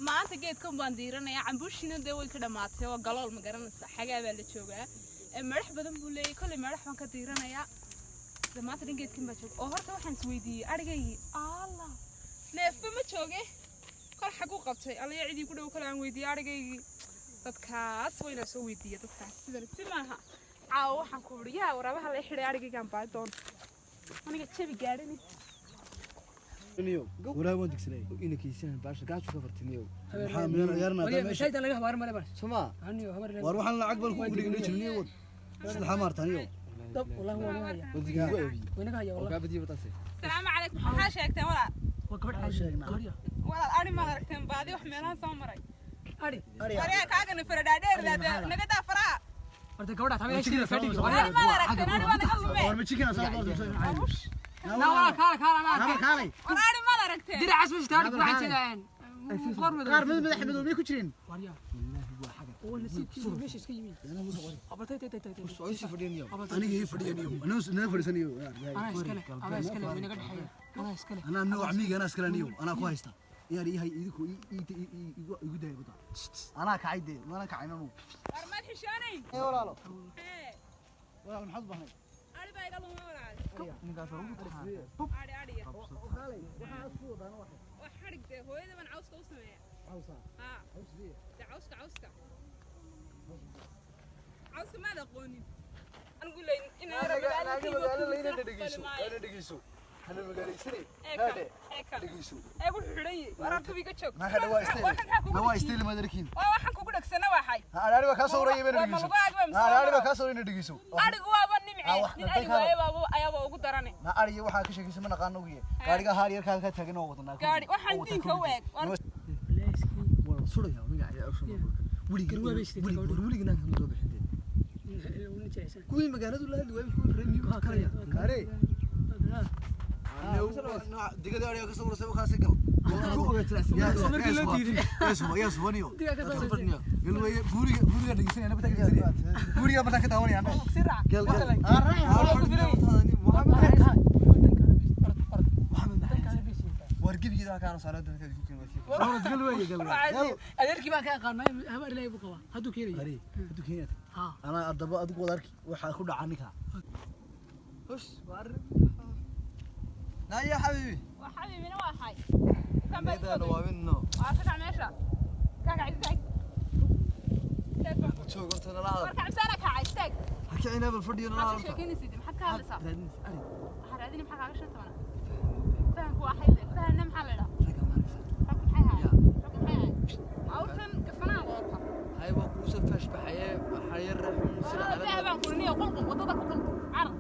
Maanta geedkan baan diiranayaa. Cambuushiina dee way ka dhammaatay oo galool, ma garanaysa, xagaa baa la joogaa. Madax badan buu leeyahay, kolley madax baan ka diiranayaa. De maanta dhan geedkan baa jooga oo horta waxaan isweydiiyey arigaygii alla neefba ma jooge, kol xaguu qabtay allaya cidii ku dhow kale aan weydiiyey arigaygii. Dadkaas waynaa soo weydiiya dadkaas, sidan si maaha. Caawa waxaan ku uri yaa waraabaha la xidhay arigaygaan baadi doona aniga jabi gaadhani. Niyo walaahi waan degsanay. Inankiisana baasha gaaju ka fartiniyow. Maxaa miyaan ciyaarnaa warya meesha? Mashaayta laga habaar male bas. Soma. Aniyo habar. Waar waxaan lacag bal ku guriga jirniyo wad saddexa maartaniyo. Dab wallahi waa naga haya. Wadiga ugu eebiye. Way naga haya. Oo wallahi. kaa badiyo bataase. Salaamu calaykum. Maxaa sheegteen, walaal? Waa gabadh caadi. Sheegnaa. Gabadh Walaal, ari maad aragteen baadi wax meelahan soo maray? Ari. Ariga kaagana faradhaadheer naga daa faraha. Horta gabadha tabe heshiina fadhiga. Ari maad aragteen? Ari waa naga lumee. War ma chicken asaa goor? Na wala kaala kaala ma Nabar kaalay. War ari maad aragteen? Dirac asma istaag waxay jeedaan qoor madow. Qaar mid madax madow miyay ku jireen? Warya oo nasiibkiisa meesha iska yimid abaltay tay tay tay. Socodsi fadhiyaniyow. Aniga ii fadhiyaniyo, anaa fadhiisaniyo. Anaa iskale, anaa iskale, way naga dhexeeya, anaa iskale. Anaa nooc miiga, anaa iskale niyo, anaa ku haysta yaar ihay idinku igu daaya bada anaa kacay dee mana kacayn anugu. War maad xishoonayn? Ee walaalo. Hee. Walaal, maxaad u baahnay? Ari baa iga lumay, walaal. Ninkaas waa ugu taxaa. Ari ariya. Kaalay, waxaa isku wadaana waxay. Waa xadhig dee, hooyada baan cawska u sameeya. Cawsa? Haa. Cawsidee? Dee cawska, cawska, cawska maad aqoonin. Anigu leyn inay Naaga magaalo layna dhegeyso, layna dhegeyso, hana magaalaysanay. Haadhe. Ee Dhegeyso. Ee wuxuu xidhan yahay waraabka biga joog. Maxaa dhawaa isteel? Waxaan maxaa kugu Dhawaa dhejiyey? isteel madarkiin. Waa waxaan kugu dhagsana waxay. Ari baa kaa soo uraya bayna Waa ma dhegeyso. lagu agba mise? Ari baa kaa soo uraya dhegeyso. Arigu waaba nimce. Ah, wax nin dhintay ari kaalo. waaye baaba ayaaba ugu darane. Na ariga waxaa ka sheekaysa ma naqaano ugiye. Gaariga haar yarka halkaa taagan oo wadanaa. Gaari waxaan diinka u eeg. Waa suraya aniga ayaa usoo weliga. Garwaa bay siday gabadhu. War weliga naanka ma soo bixin kuwii magaaladu la hadli waayay, kuwii reer miyigu kalaya Gaari. Digada ariga ka soo urasay waxaas gal. Ku ogaa. Markii loo diiday. Yaa subaniyo. Digaa ka soo urasay. Gal weeye guriga, guriga dhegeysanaya, bata dhegeysanaya. Guriga bata ka daawanaya annaga. Gal gal. War gebigeeda halkaan saaran dadka ku keenay. Gal weeye gal weeye. Adeerkii baan ka aqaanaa, habaar ilaahay buu qabaa hadduu keenayo. Ari, haduu keenay. Ha. Anaa adaba adigu wada arki waxa ku dhaca ninka. Hush war naya xabiibi. Waa xabibina waa xay kan baa Meedaan igu waabinno. waa ka kac meesha ka kac, istaag, istaag baan ku. Joog horta nala hadal. War kac misaana kacay, istaag. Ha kicinaa bal fadhiyo nala Maxaad ka hadal. sheekeynaysid? Maxaad ka hadlaysaa? Raadinaysa ari. Waxaa raadini maxaa kaaga shan tobana fahanku waa xayle fahanna maxaa la idhaa? Ragga maaraysa. Rag maxay haaya? Rag maxay haaya? Awrtan kafanaa wadata. Hay waa kugu soo fash baxaye waxaa yar xun sida Wadada dah baan kuriniyo, qulqul wadada ku qulqul, carab,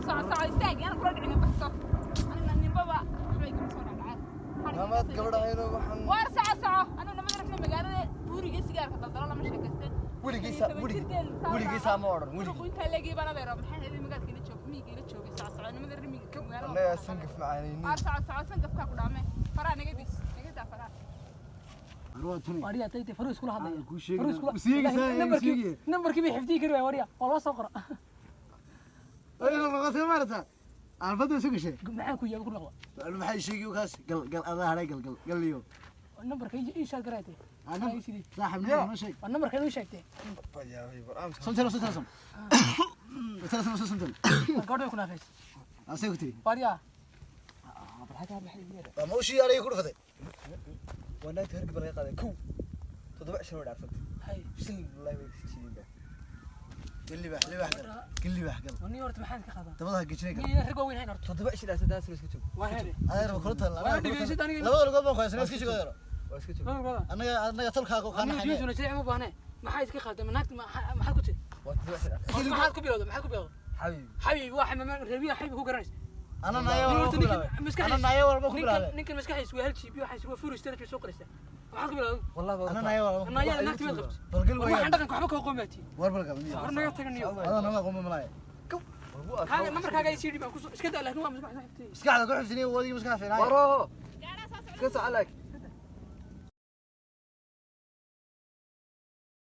soco, soco, istaag yana kula dhicina, baxso. Anigna ninbaba waxbay igama soo dhacdhaceen. Maamaad gabadh ahayno waxaan. Waar soco, soco. Anu namada rabna magaalada buuriga sigaarka daldalo lama sheekaysteen. Weligiisa weligiisa ma odhan weligii. Intaa leegay baan adeero maxay ahayd magaalka ila joog, miyiga ila joogay. Soco, soco, namada rimiga magaalada. Annagaa sangaf macaanaynin. Waar soco, soco, sangafkaa ku dhaame. Faraa naga dis, naga daa faraa. Arwaa tuni. Warya tay tay faruu iskula hadlaya. Ku sheegay. Faruu iskula. Sheegaysaa. Nambarkii, nambarkii bay xifdiyi kari waay. Warya waa loo soo qora. Ay noqotay maarata. Alfadu soo gashay. Maxaa ku yaaba ku noqda? Maxay sheegi kaas gal gal adaa haray gal gal gal iyo. Nambarka ii sheeg garaatay. Ana saaxib noo sheeg. Waa nambarka inuu sheegtay. Bayaabay barnaamijka. Somtel somtel som. Somtel somtel somtel. Gabadha way ku naafaysa. Asay ku tiri. Warya. Waa mawshi ariga ku dhufatay. Waa naagta hergeb laga qaaday kow 7 shan way dhaarsantay. Hay. Shil wallahi way kasii jiideen ba. Gal libax libax gal. Gal libax gal. Wani horta maxaad ka qadaa? Dabada ha gejinay gal. Miyayna rag waaweyn hayn horta? 7 shan dhaarsantay taas iska joog. Waa heede. Adeer kula taal. Waa dhegeysid aniga. Labada lugood baan ku haysanaa, iska sheego adeer. Waa iska joog. Labada. Anaga anaga tolkaaga oo Aniga kaana. diintuna jilci ma baahne. Maxaa iska qalday? Naagta maxaad ku tiri? Waa 7 shan dhaarsantay. Horta maxaad ku bilowday? Maxaad ku bilowday? Xabiibi. Xabiib waa xamama reebiya xabiib ku garanaysa. Ana naya walba ku bilaabay. Ana naya walba ku Ninkan bilaabay. Ninkan maskaxdiisa waa hal jiibi, waxaa waa furi storage soo qoraysaa. Maxaad ku bilowday? Wallahi Ana naya walba. Naayada naagta mid qabto. Bal gal War weeyaan. waxaan dhaqanka waxba ka qoomaatii. War bal gal. Hor naga taganiyo. Adaa naga qomo malaay. Kaaga nambarkaaga ay sii baan ku soo iska daa, laakiin waa maskaxda xifdiyay. Maskaxda ku xifdinay wadiga maskaxda fiinay. Waroo Gaadhaa soo socda. iska soco laag.